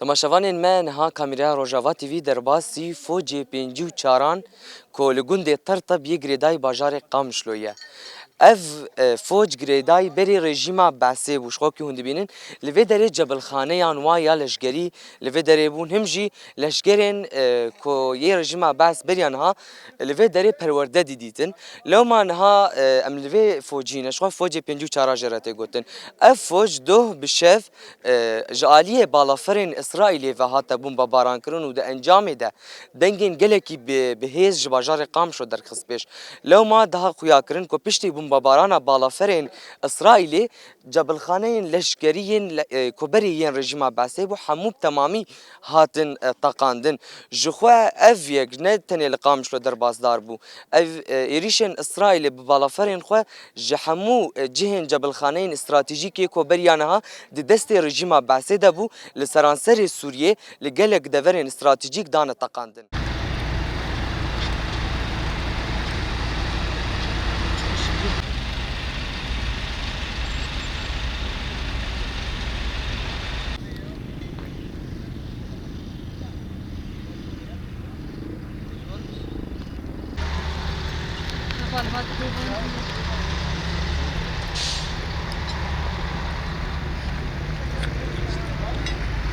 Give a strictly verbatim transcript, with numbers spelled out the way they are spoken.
Temaşevanên me, niha Kamîreya Rojava T V derbasî focê pêncî û çaran ku li gundê Terteb yê girêdayî bajarê Qamişlo ye. Ev, e, foc girêdayî berê rejîma Beesê bû. Ji xwe ku hûn dibînin, li vê derê cebilxaneyan wa ya leşgerî li vê derê bûn. Him jî leşgerên, e, ku yê rejîma Bees beriya niha li vê derê perwerde didîtin. Lewma niha, e, em li vê focî ne, ji xwe focê pêncî û çara jê re tê gotin. Ev foc doh bi şev, e, ji aliyê balaferên Îsraîlê ve hate bombebarankirin û di encamê de dengên gelekî bi, bi hêz ji bajarê Qamişlo derxist pêş. Lewma daha xuya kirin ku piştî bombebarana balaferên Îsraîlê, cebilxaneyên leşkerî yên le-, e, ku berê yên rejîma Beesê bû, hemû bi temamî hatin, e, teqandin. Ji xwe ev yek ne tenê li Qamişlo derbasdar bû. Ev, e, êrîşên Îsraîlê bi balaferên xwe ji hemû, e, cihên cebilxaneyên stratejîk ê ku beriya niha di destê rejîma Beesê de bû, li seranserê Sûriyê li gelek deverên stratejîk dane teqandin.